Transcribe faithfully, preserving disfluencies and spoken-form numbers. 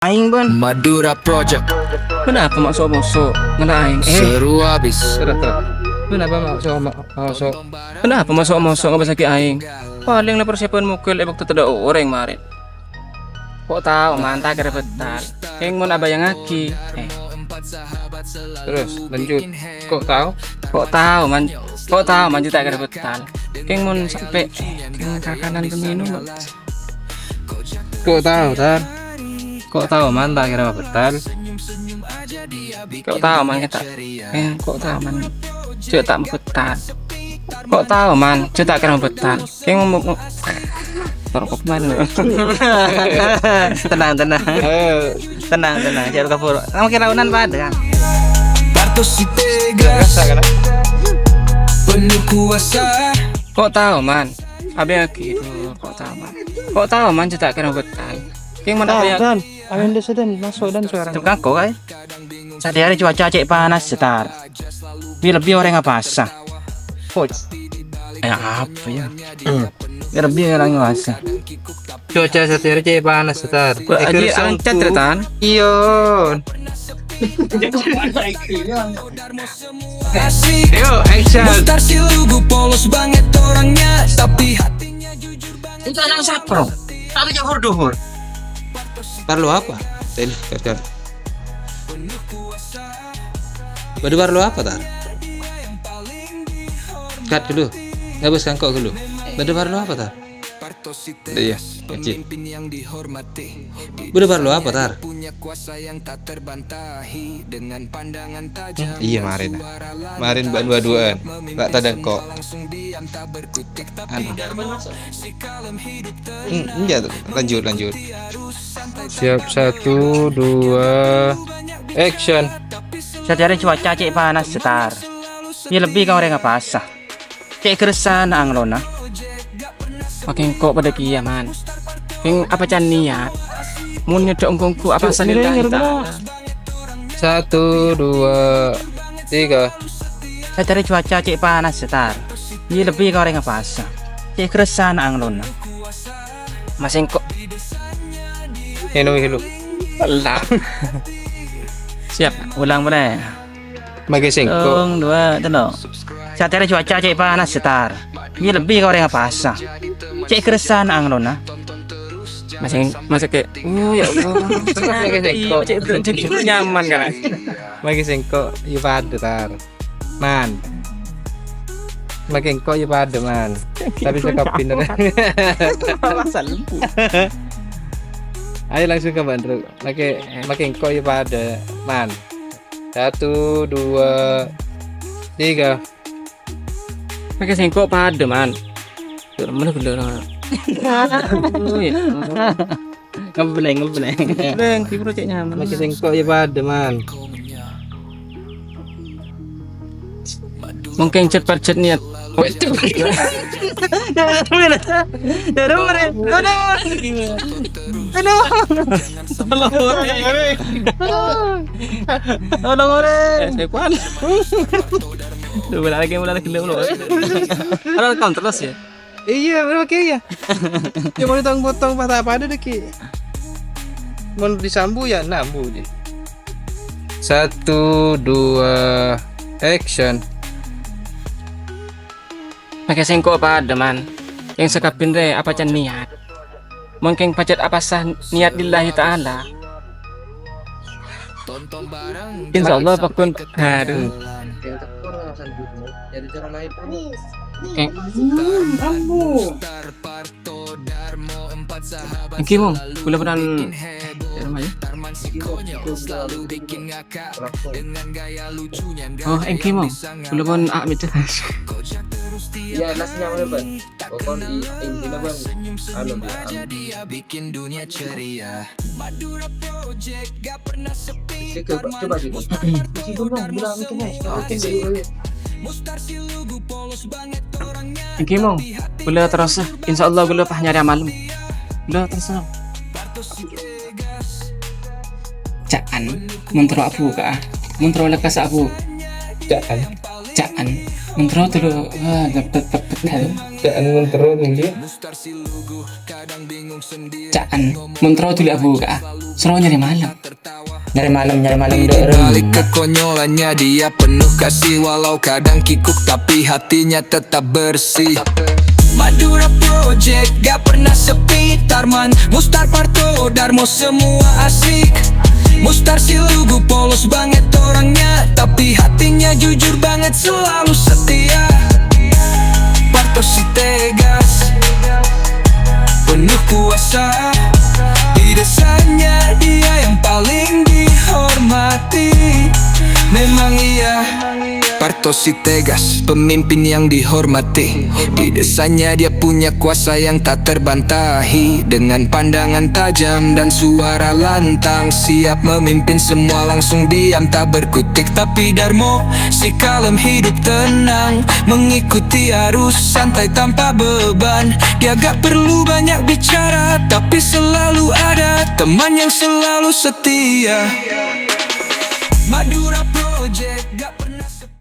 aèng, bân. Madura Project. Ponapa ma' so'-moso' ngala' aèng? Eh. Seru abis. Terus, terus. Ponapa ma' so'-moso'? Ponapa ma' so'-moso' ngabâsaghi aèng? Palèng la persèbhân mogâl è bâkto tadâ' orèng marèn. Ko' tao, man, ta' kèra bhâtal. Kèng mon abâjângaghi. Eh. Terus, lanjut. Ko' tao? Ko' tao, man. Ko' tao, man, ta' kèra bhâtal. Kèng mon sampè', eh, kèng kakanan pèmènom. Ko' tao, Tar? Ko' tao, man, ta' kèra mabhâtal. Ko' tao, man, ta', eh, ko' tao, man, jhâ' ta' mabhâtal. Ko' tao, man, jhâ' ta' kèra mabhâtal. Kèng mo-, mo-, torkop, man. Tenang, tenang. Ayo. Tenang, tenang. Jhâ' kabur. Kamu kira unan padâ, kan? Parto si tegas, penuh kuasa. Ko' tao, man. Abâjângaghi, ko' tao, man. Ko' tao, man, jhâ' ta' kèra mabhâtal. Kèng mon Tar, abâjâ- Tar. Ayo, Ndes, Den, maso', Den, suarana. Tem kangko, kaè. Satèya arè cuaca cè' panas, Tar. Bi-, lebbi orèng apasa. Coach. Eh, apa ya? Hmm. Bi-, lebbi orèng apasa. Cuaca satèya arè cè' panas, Tar. Kok eh, aja kerusuhan angkat, tuh. Tan? Iyo. Yo, action. Mustar si lugu polos banget orangnya, tapi hatinya jujur banget. Itu anak sapro. Tapi jauh duhur. Parlo apa? Ten, Tar. Bâdâ parlo apa, Tar? Cut dulu. Ngabâs kangko' dulu. Bâdâ parlo apa, Tar? Iya, kecil. Bâdâ parlo apa, Tar? Hmm, iya, marèn. Marèn bân dua-duaan. Bâ' tadâ' kok. Anu. Hmm, iya, lanjut, lanjut. Siap, satu, dua, action. Satèya arè cuaca cè' panas, Tar. Iyâ lebbi ka orèng apasa. Cè' keressana anglona. Makè engko' padâ kèya, man. Kèng apa can niat? Mon nyèddhâ ongghu-ongghu apasa lillahi ta'ala. Satu, dua, tiga. Satèya arè cuaca cè' panas, Tar. Iyâ lebbi ka orèng apasa. Cè' keressana anglona. Masè engko'. Ngènom dulu. Ella. Siap, ulang polè. Makè sèngko'. Sèttong, dua, tello'. Satèya arè cuaca cè' panas, Tar. Iyâ lebbi ka orèng apasa. Cè' keressana anglona. Masè, masè kè. Oh, ya Allah. Makè sèngko'. Cè', cè', cè' nyaman, kan? Makè sèngko', iyâ padâ, Tar. Man. Makè sèngko' iyâ padâ, man. Tapi sèngko' sakabin. Alasan. Ayo langsung ka Bân Ruk. Makè, makè sèngko' iyâ padâ, man. Satu, dua, tiga. Makè sèngko' padâ, man. Tuh, mana gula, man? Oh, iya. Ngebleng, ngebleng. Ngebleng, di perut cek nyaman. Makè sèngko' iyâ padâ, man. Mungkin cepet-cepet niat. Waduh. Aduh, aduh. Aduh. Tolong, ore. Tolong, ore. Eh, saya kuat. Duh, mulai lagi, mulai lagi, mulai lagi. Ada rekam terus ya? Iya, oke ya. Ya, mau ditong-potong patah pada deh, Ki. Mau disambu ya, nambu, Ji. Satu, dua, action. Makè sèngko' padâ, man. Yang sakabin rè apa can niat? Mungkin pajhât apasa niat lillahi ta'ala. Insyaallah, pakun. Aduh. Keng. Èngghi, Mong. Kaulâ pernah. Oh, èngghi, Mong. Kaulâ pon a' mèdhâ. Iya, nas nyaman, Bang. Pokon i-, intina, Bang, anu, Bang, anu. Sik, coba, coba gitu. Sik, Bang, bilang itu, Bang. Oke, sik. Èngghi, Mong. Kaulâ terros, insyaallah kaulâ pas nyarè malem. Kaulâ terros. Ca'an, mon terro abu ka'a. Mon terro lekkas abu. Ca'an. Ca'an. Mentro dulu, wah, tepet, tepet, halo. Ca'an mentro dulu. Ca'an mentro dulu abu ka. Soro nyarè malem. Nyarè malem, nyarè malem, di balik kekonyolannya, dia penuh kasih, walau kadang kikuk, tapi hatinya tetap bersih. Madura Project gak pernah sepi, Tarman, Mustar, Parto, Darmo, semua asik. Mustar si lugu polos banget orangnya, tapi hatinya jujur banget, selalu setia. Parto si tegas, penuh kuasa. Di desanya dia yang paling dihormati. Memang iya, Parto si tegas, pemimpin yang dihormati. Di desanya dia punya kuasa yang tak terbantahi. Dengan pandangan tajam dan suara lantang, siap memimpin semua langsung diam tak berkutik. Tapi Darmo si kalem, hidup tenang, mengikuti arus santai tanpa beban. Dia gak perlu banyak bicara, tapi selalu ada teman yang selalu setia. Madura Project gak pernah sepi.